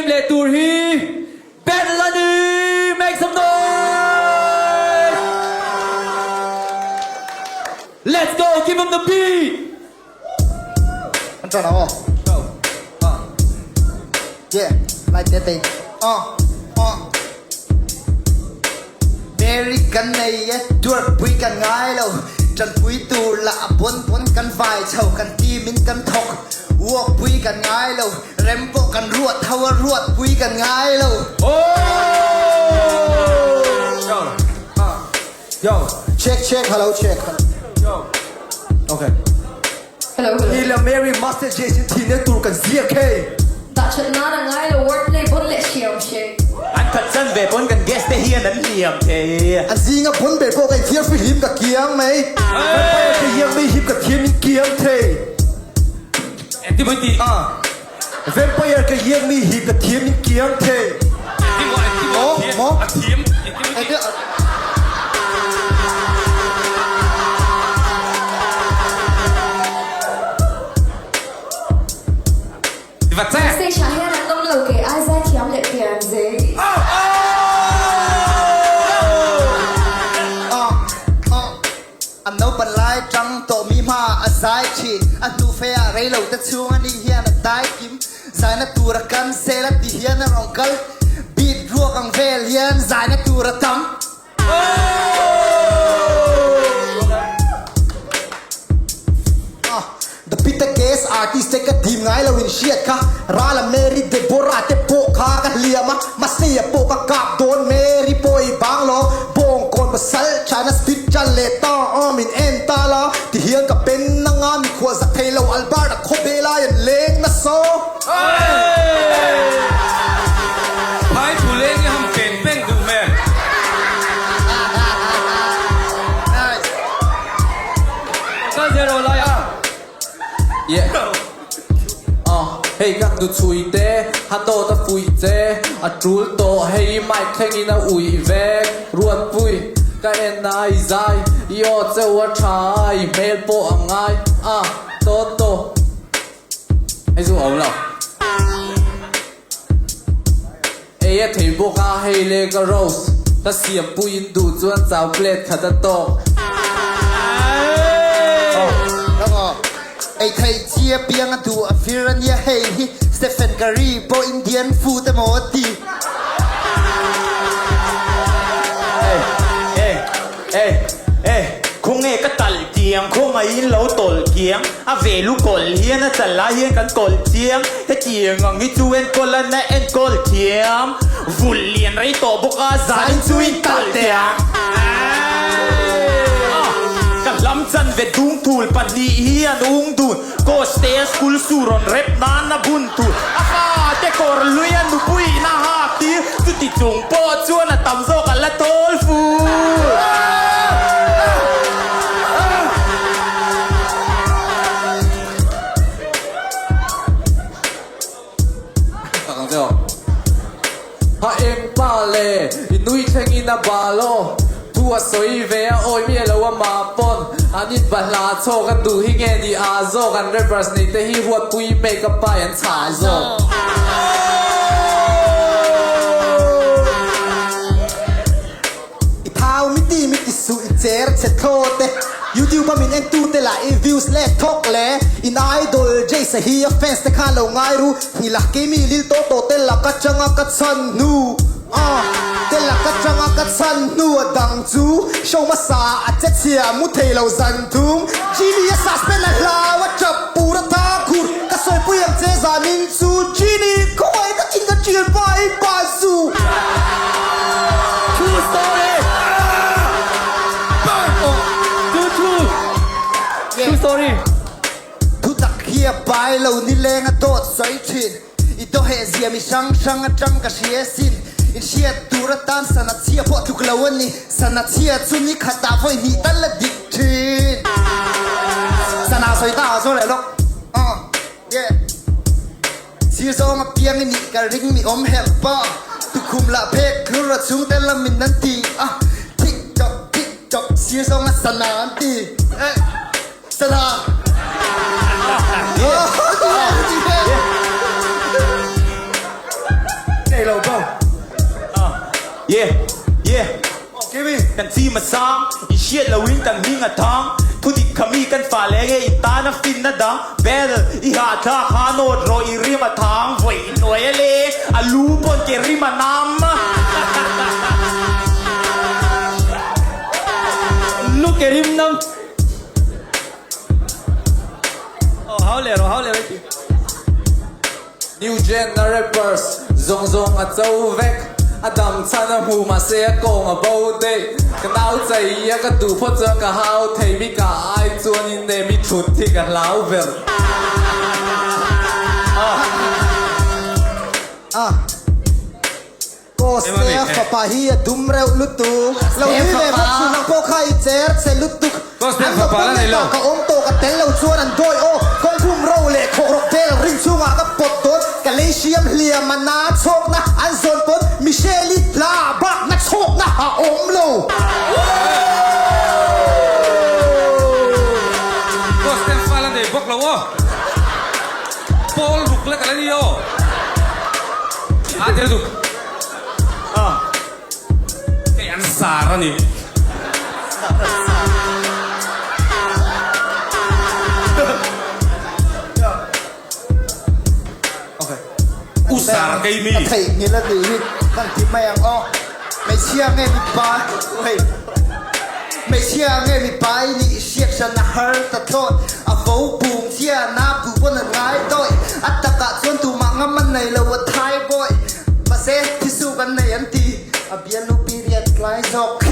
leh tur hi Battle a ni! Make some noise! Let's go! Give them the beat! An ṭan ang aw. Go. Yeah, like that thing. Mary kan nei e, tuarpui kan ngai lo. Ṭanpui tur lah a pawn pawn kan vai chho, kan team in kan thawk. Uakpui kan ngai lo, rem pawh kan ruat tho a, ruatpui kan ngai lo. Yo. Check check hello check. Yo. Okay. Hello hello. Ni la Mary Master Jason thihna tur kan ziak hei. Dah that nan a ngai lo wordplay bon leh hriam hre. An khat chan ve pawn kan guest te hian an hliam thei. A zinga pawn ber pawh ka inthiar fihlim ka kiang mai. Vampire te hian mi hip ka thiam in kiang thei. Engti mawi tih? Ah. Vampire ka hian mi hip ka thiam in kiang thei. Engti maw engti maw Maw maw. A thiam engti mawi tih? Va che. Stage ah hian an awm lo ke ai zai thiam leh pian zei. An naupan lai tang tawh mi hma a zai thin. A hnu fe ah rei lo te chhung a nih hian a dai kim. Zaina tur a kan sel a ti hian a rawn kal. Beat ruak ang vel hian zaina tur a tam. The Peter Case artist te ka dim ngai lo in hriat kha Rala Mary Deborah te pawh kha ka hliam a Maseia pawh ka kap dawn Mary pawh i bang lo Bawngkawn pasal China speed chan leh ta a min en ta la ti hian ka pen anga mikhual zak thei lo Albert a khawbe lai an leng nasa. Phai thu leng i ham peng peng duh hmel. Ka zero lai a. Yeah. Hei kan du chhui te, ha dawt a fuih che, a tul tawh hei mic thleng in a uih vek. Ruatpui, ka en a i zai, i aw cheu a tha a, i hmel pawh a ngai a, Toto. Hei chu a awm lo. Ei a thei bawk a, hei le ka roast ka siam puiin duh chuan chau plate khat a tawk. Ei thei chi a piang a duh a fir a nia hei hi Stephen Curry pawh Indian food emaw a ti. Ei ei ei ei khawnge ka talh tiang khawngaihin lo tawlh kiang a ve lu kawlh hian a chal lai hian kan kawlh chiang hetiang ang hi chu enkawl a na enkawl thiam vulh lian rei tawh bawk a zanin chu in talh teh ang ka hlam chan ve dungthul pahnih hi an ung dun Coste a school shoe rawn rep nan a bun tur a fate kawr lui a nupui in a hak tir chuti chung pawh chuan a tam zawk a la thawl fu. Ha eng pa le i nui thleng in a bal aw thu a sawi ve a awi miah lo a mah pawn an in va hla chhawk a duh hi nge ni a zawk an rappers nei te hi huatpui make up ai an chhah zawk. I thau mi ti mi ti suh i cher chhe thlaw te YouTube a min en tu te lah i views leh thawk le in idol Jace hi a fans te khan lo ngai ru hngila keimi lil tawh tawh te lak atanga ka chhan hnu a te lak atanga ka chhan hnu a dang chu show hmasa a che chhia mu thei lo zan thum Genie a suspend a hlau a tap pur a ta khur ka sawipui ang che zanin chu Genie khawngaih takin ka ṭial pa i pa zu. True story. True true. True story. Thu tak hi a pai lo nileng a dawt sawi thin. I daw heh zia mi hrang hrang atang ka hria sin. In hriat tur atan sana chhia pawh tluk lo a ni. Sana chhia chu ni khatah vawi hnih tal a dik thin. Sana sawi ta ah zaw leh lawk. Yeah. Sir zawng a piang i nih ka ring mi awm herh pa. Tukhum lah phek thlur a chhung te lam in an ti a. Tik tok tik tok sir zawng a sana an ti. Eh sana. Yeah yeah Kan chim a sang, i hriat loin kan hming a thang Thudik kha mi kan fah leh nge i tan a finna dang Battle i hahthlak ha nawt rawh i rim a thang Vawi hnuai a leng a lu pawn ke rim a nam Lu ke rim nam Aw hau leh rawh hau leh rawh i ti. New Gen na rappers zawng zawng a cho vek, a dam chhan a hmu mahse a kawng a bo daih. Ka nau chei a ka duh phawt chuan ka hau thei mi ka ai chuan in ne mi thut hi ka hlau ber. A Costea fapa hi a dum reuh lutuk. Lo nui ve bawk chu nang pawh kha i cher che lutuk. An lo pawm leh ta ka awm tawh ka tel lo chuan an dawi aw. Kawlhum ro leh khawh rawk vel ring chungah ka pawt dawn. Ka lei hriam hliam a na chhawkna an zawn pawn Michelle-i hla bak na chhawkna a awm lo. Costea fa la nei bawk lo aw. Pawl ruk lek a la ni aw. A tel duh. Hei an sar a ni. U sar kei mi. Ka theihnghilh a nih hi kan ti mai ang aw. Hmeichhia nge mipa hei Hmeichhia nge mipa i nih hriat hran a har ta thlawt. A vo pum chhia na bu pawn an ngai dawi. A takah chuan tumah ngam an nei lo a thai bawi. Mahse thisu kan nei an ti. A bialnu period tlai zawk.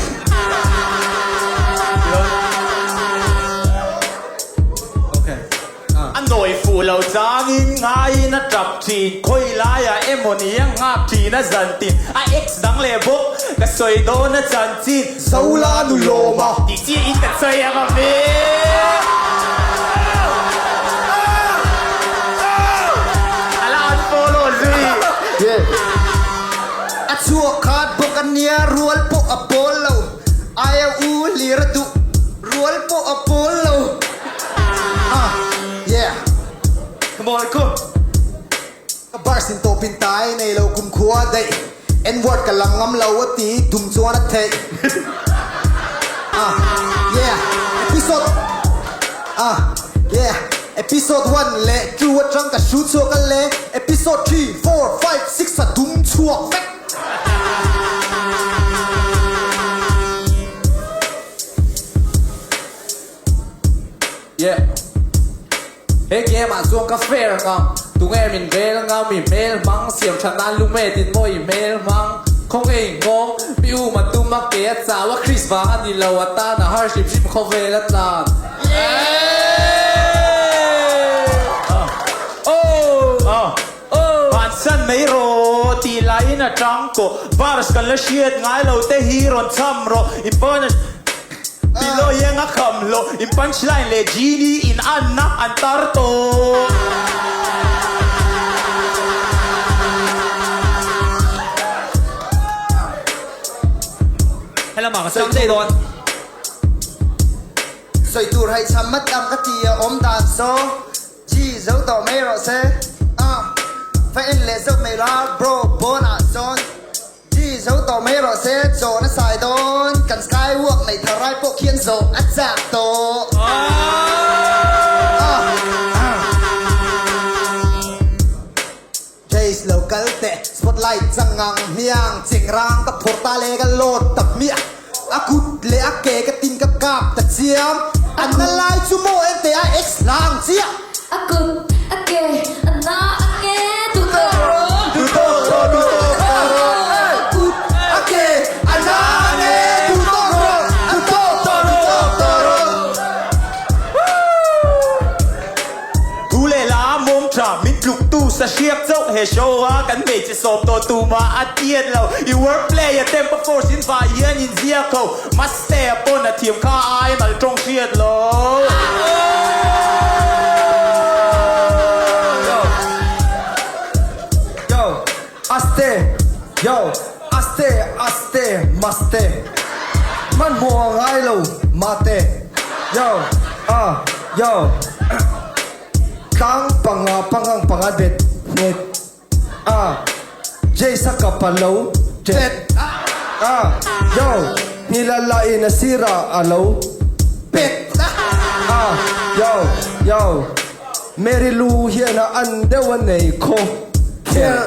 A nawi fuh lo changin ngaiin a tap thin, khawi laiah emaw ni a nghak thin a zan tin, a ex dang leh bawk ka sawi dawn a chanchin. Zola nu lawm a. Tih chiahin ka sawi ang a mi. A la unfollow zui. A chhuak khat bawk a nia rual pawh a pawl lo, aia u hlir a duh rual pawh a pawl lo. Ah, yeah. Come on, come. Ka bars in tawp in tai nei lo kum khua daih N-word ka lang ngam lo a ti dum chuan a theih Ah, yeah. Episode Ah, yeah. Episode 1 leh 2 atang ka shoot chhuak a le Episode 3, 4, 5, 6 a dum chhuak vek. Yeah. He game ah chuan ka fair ngam, tunge min rel ngam i hmel hmang, siam tha nan lume tin maw i hmel hmang, khawnge i nghawng, mi um a tum a ke a chau a Chris vang a ni lo a tan a har hrim hrim khawvel a tlan. Vansan mai rawh tih laiin a tang tawh, Bars kan la hriat ngai lo te hi rawn cham rawh, i bonus. Below iang a kham hlawh in punchline leh genie in anna an tar tawh. Helamah ka chang daih dawn. Sawi tur haihcham mat ang ka ti a awm dan saw. Chi zo tawh mai rawh se. Ah va en leh zauh mai la bro pawn ah sawn. Chi zo tawh mai rawh se, chawn a sai dawn, kan sky walk nei thar rai pawh khian zawh a chak tawh. Jace lo kal teh, spotlight chang ang hmiang, cheng rang ka phawrh ta le ka load ta hmiah, a kut leh a ke ka tin ka kap ta chiam, a na lai chu maw en teh a ex hlang chiah. A kut, a ke, a na, a nge, tu tawk rawh. Tu tawk rawh, tu tawk rawh. A kut, a ke, a na, a nge, tu tawk rawh, tu tawk tawh, tu tawk tawh rawh. Thu leh la mawng tha min tluk tu sa hriak chauh he show a kan hmeichhe sawm tawh tumah a tiat lo i word play a tempo force in vah hian in ziak ho Maste a pawn a thiam kha ai mal tawng hriat lo. Yo Yo Aste Yo Aste Aste Maste Hmanhmawh a ngai lo Mate Yo Ah Yo Tlang panga pangang panga det hnet Ah Jace a kap a lo tet. Ah, yo, Nghila lah in a sirah a lo pet Ah, yo, yo, Mary Lou hian a an deuh a nei khaw kher.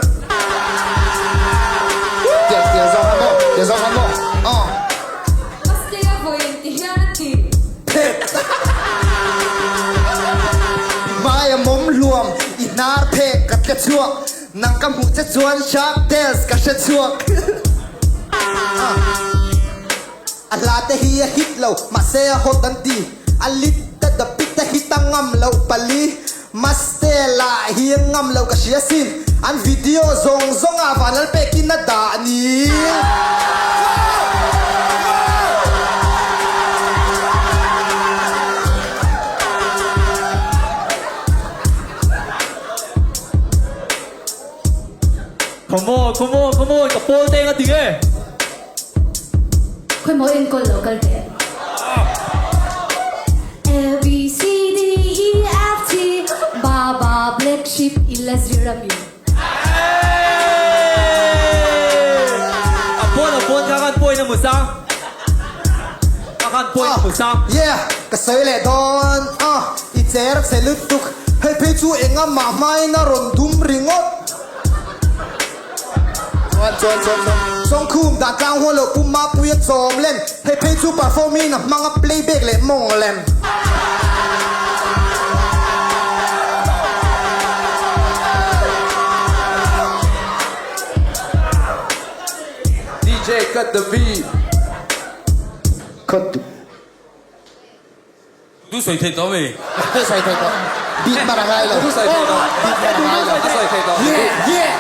Tiang tiang zawng han maw, tiang zawng han maw, aw. Mastea vawiin ti hian a ti. Phet! Hmai a mawm hluam, i hnar phek ka tle chhuak. Nang ka hmuh che chuan Shark Tales ka hre chhuak. A hla te hi a hit lo, mahse a hot an ti. A lit ta the pit a hit a ngam loh pali. Maste lah hi a ngam loh ka hria sin. An video zawng zawng ah vanlal pekin a dah ni. Come on, come on, come on, ka pawl teng a ti nge? Khawi maw enkawl lo kal teh. A B C D E F G Baba Black Sheep i la zir a mi. A pawn a pawn kha khan point a hmu sang. Kha khan point a hmu sang. Yeah, ka sawi leh dawn a, i cher che lutuk. Hei phei chu enga mah hmain a rawn dum ringawt. Chuan chuan chuan chuan. Sawngkhum dan tlang huan loh pum mapui a chawm lem. Hei phei chu performing a hmang a playback leh mawng lem. DJ cut the beat. Cut the. Tu sawi thei tawh mi? Tu sawi thei tawh. Beat mar a ngai lo. Tu sawi thei tawh. Beat mar a ngai lo. A sawi thei tawh. Yeah, yeah.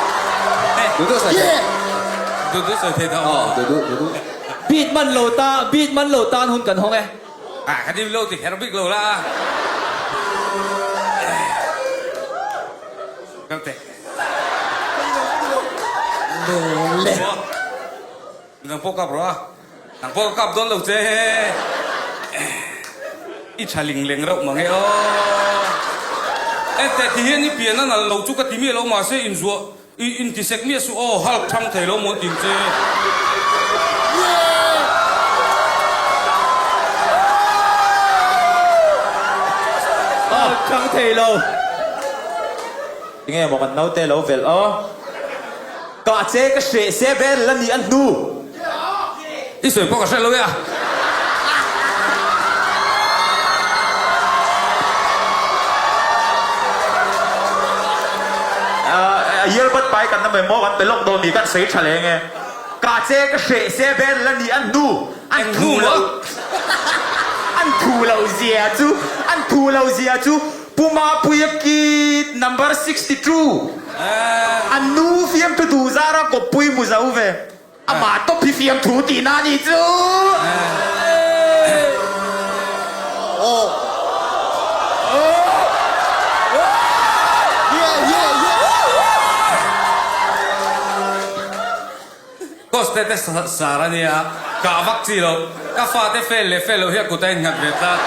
Tu sawi thei. Yeah. Tu tu sawi thei tawh. Aw, tu tu tu tu. Beat man lo ta, beat man lo tan hun kan hawng e. Ah, ka dim lo ti kher bik lo la. Kal teh. Le. Nang pawh kap rawh a. Nang pawh ka kap dawn lo che. I tha ling leng reuh mang e aw. Ente ti hian i pian a nalh lo chu ka ti miah lo mahse inzuah i intisek miah suh aw Hulk thang thei lo maw tin che. Hulk thang thei lo. Tinge maw kan naute lo velh aw. Kah che ka hreh se ber la nih a hnu. I sawi pawh ka hre lo e a. Earbud pai kan awm em maw kan pe lawk dawn ni kan sawi tha leng e. Kah che ka hreh se ber la nih a hnu. An thu lo an thu lo zia chu an thu lo zia chu Pu Mapuia kid number 62 an nu fiamthu duh zara kawppui hmu zo ve. Amah tawp hi fiamthu tihna a nih chu. Coste te sar a nia, kah vak chi lo. Ka fate fel leh fel loh hi a kut a innghat ve tlat.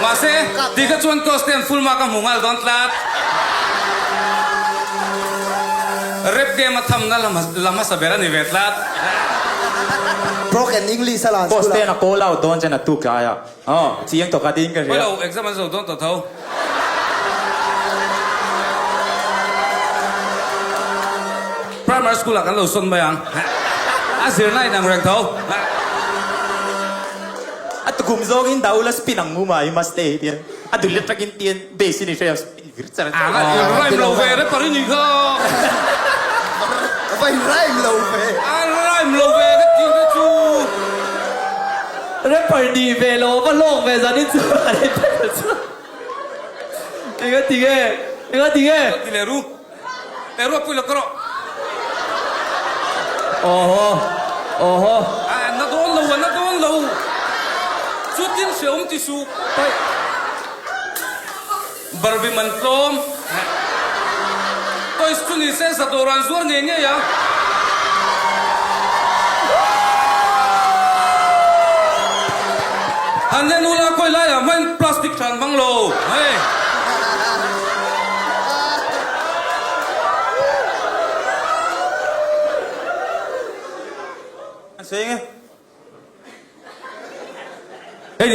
Mahse, ti kha chuan Coste an full mark a hmu nghal dawn tlat. Rap game a thamna la hmasa ber a ni ve tlat. Broken English a lan school a. Coste a call out dawn chen a tuk lai a. Aw, chiang tawk a ding ka hria. Hello, exam an zo dawn tawh tho. Primary school ah kan lo sawn mai ang. A zirna in ang reng tho. A tukum zawngin Daula spin ang mu mai must stay tian a dul atangin tian base in i hre spin vir char char. A in rhyme lo ve rapper i nih kha. A va in rhyme lo ve. A rhyme lo ve ka tih te chu. Rapper nih ve lo va hlawk ve zan in chu a ni tel chu. Enga ti nge? Enga ti nge? Ti leh ru. Leh ruak pui lo ka rawh. Awhaw. Awhaw. A na dawn lo, a na dawn lo. Chutin hreawm ti suh. Barbie man tlawm. Toys chu ni se za dawr an zuar ngei ngei a. Han en ula khawi laiah hmain plastic tha an hmang lo. Hei.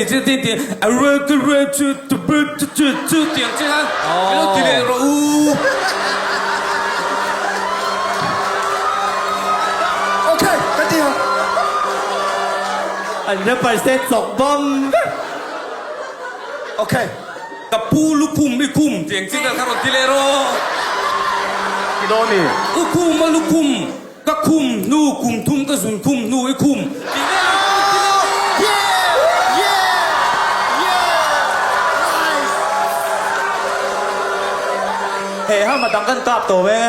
ni chu ti ti a ru tu ru chu tu bu tu chu chu tiang che khan i lo ti leh rawh u. Ok, ka ti ang. An rapper se chawk bawm vek. Ok. Ka pu lukhum i khum tiang chi kha rawn ti leh rawh. Ti dawn ni. U khum a lukhum ka khum hnu kum thum ka zun khum hnu i khum tih vel ang kha rawn ti leh rawh. He hama dang kan kap tawh e.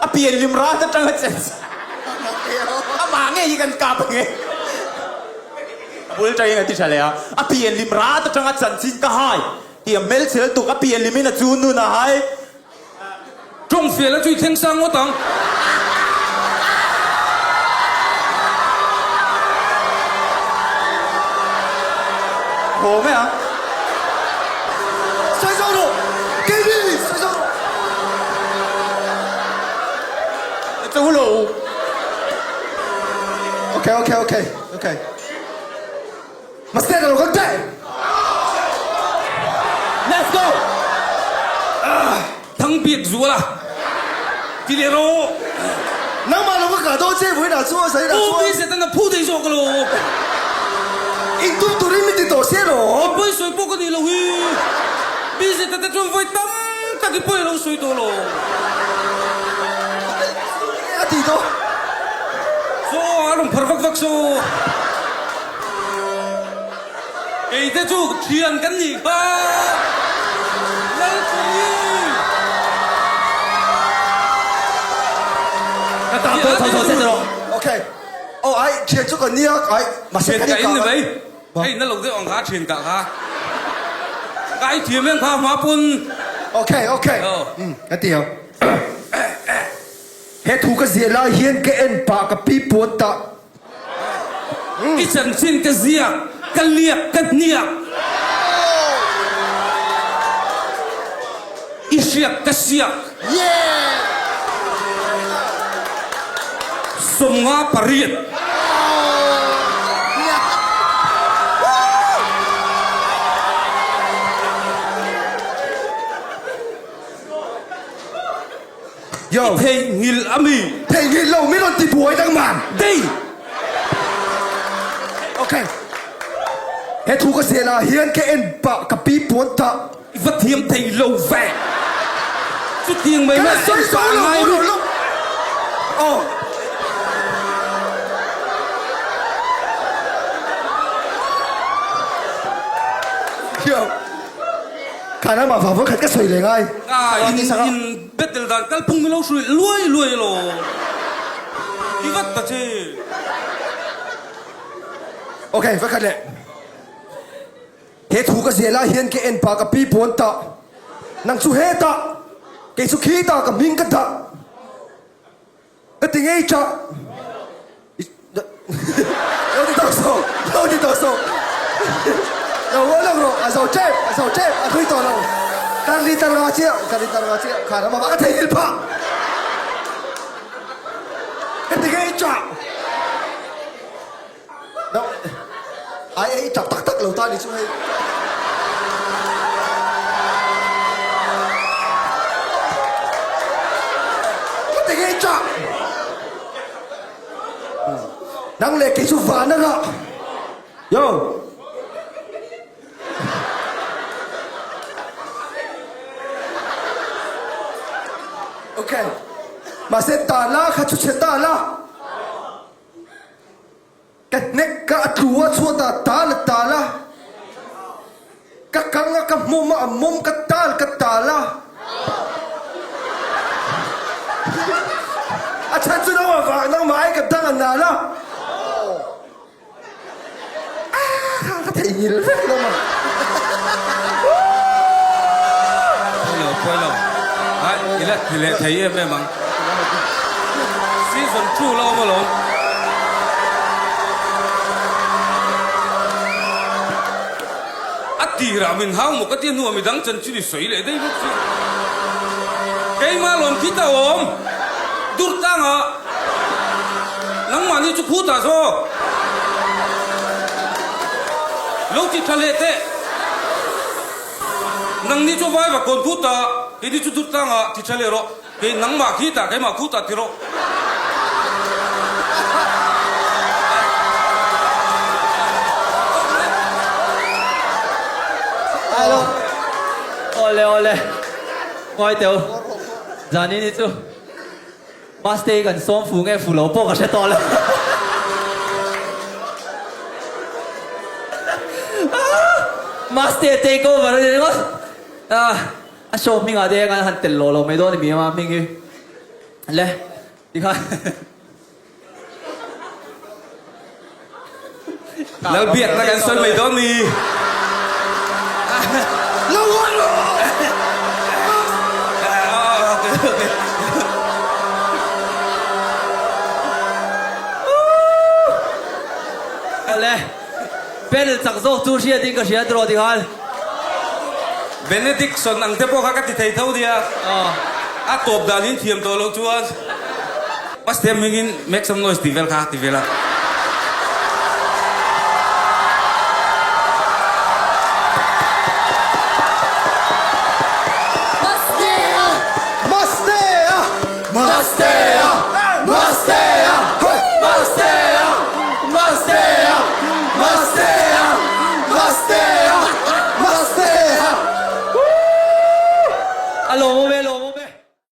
A pian lim rat atanga chen amah ngei hi kan kap ang e. A bul atangin a ti tha leh a, a pian lim rat atanga chanchin ka hai tih a hmelchhel tuk, a pian limin a chu nun a hai. Tawng fial a chui thleng sang ngawt ang. Haw mai ang. Sawi zawk rawh! Keini! Sawi zawk rawh! A cho lo. Okay, okay, okay, okay. Mastea ka lo kal teh! Let's go! Thang biak zual a ti leh rawh. Nangmah lo ka kah dawn che vawiinah chuan Zainah chuan. Aw mi Satan a phu thei zawk lo. In tum turin min ti tawh se lo. A pawi sawi pawh ka ni lo hi. Mi Satan te chuan vawi tam tak i pawi a lo sawi tawh lo. A ti tawh. Saw a rawn phar vak vak saw. Kei te chu thian kan nih kha Lalpui. Ka tah tawh chho chho che rawh. Okay. Oh ai thian chu kan nia ai mahse Thian kan ka in ni in mai. Hei na lo deuh ang kha thian kah kha. Ka ai thiam em kha hma pawn. Okay okay. Um ka ti ang. He thu ka ziah lai hian ka en pah ka pi puan tah. I chanchin ka ziak, ka liak, ka hniak. I hriak, ka siak. 58. Yo. I theihnghilh a mi? Theihnghilh lo min rawn ti buai dang man. Dei! Ok. He thu ka zel ah hian ka en pah ka pi puan tah. I va thiam thei lo ve. Chutiang mai mai en pah a ngai mi. Aw. Yo. Khan amah vang vang khat ka sawi leh ngai. Ah, in in Battle dan kalphung mi lo hruih luai luai lo. Ti vat ta che. Ok, va khat leh. He thu ka ziah lai hian ka en pah ka pi pawn tah. Nang chu hetah, kei chu khitah ka hming ka dah. Ka ti ngei chah. Lo ti tawh suh, lo ti tawh suh. Lo rual lo rawh, a zo tep, a zo tep, a hlui tawh lo. Kar li tar nga chiah, kar li tar nga chiah, kha ram ah ka theihnghilh phah. Ka ti ngei chah. No, ai ei tap tak tak lo ta ni chu hei. Ka ti ngei chah. Nang leh kei chu van a rah. Yo. Okay. Mahse ta la kha chu chhe ta la. Ka hnek ka a tlu a chhuat ah tal a tal a, ka kang a ka hmawm a a mawm ka tal ka tal a. A chhan chu nangmah vang nangmah ai ka dang a nal a. Aaa ka theihnghilh vek lo ma. Pawi lo pawi lo. Ai i la ti leh thei em em ang. Season 2 la awm alawm. A tirah min hau maw ka tia hnuah midang chanchin i sawi leh daih bawk si. Keimah lawm khi ta awm. Dur tlangah nangmahni chu khutah zawk. Lo ti tha leh teh. Nangni chu vai va kawn khut a, keini chu dut tlangah ti tha leh rawh. Kei nangmah khi tah keimah khu tah ti rawh. Hello. Awle awle. Ngawi teh u. Zanin hi chu Maste kan sawm fu nge fu lo pawh ka hre tawh lo. Maste take over a ni ringawt. A show hmingah te hian han tel lawh lo mai dawn a ni a hming hi. Le tikhan. Lalbiakna kan sawi mai dawn ni. Lo ngawi rawh! Le panel chak zawk chu hriat in ka hria tiraw tikhan. Benediction ang te pawh kha ka ti thei tho nia. A tawp dan in thiam tawh loh chuan. Pastor hmingin make some noise tih vel kha ti vel a.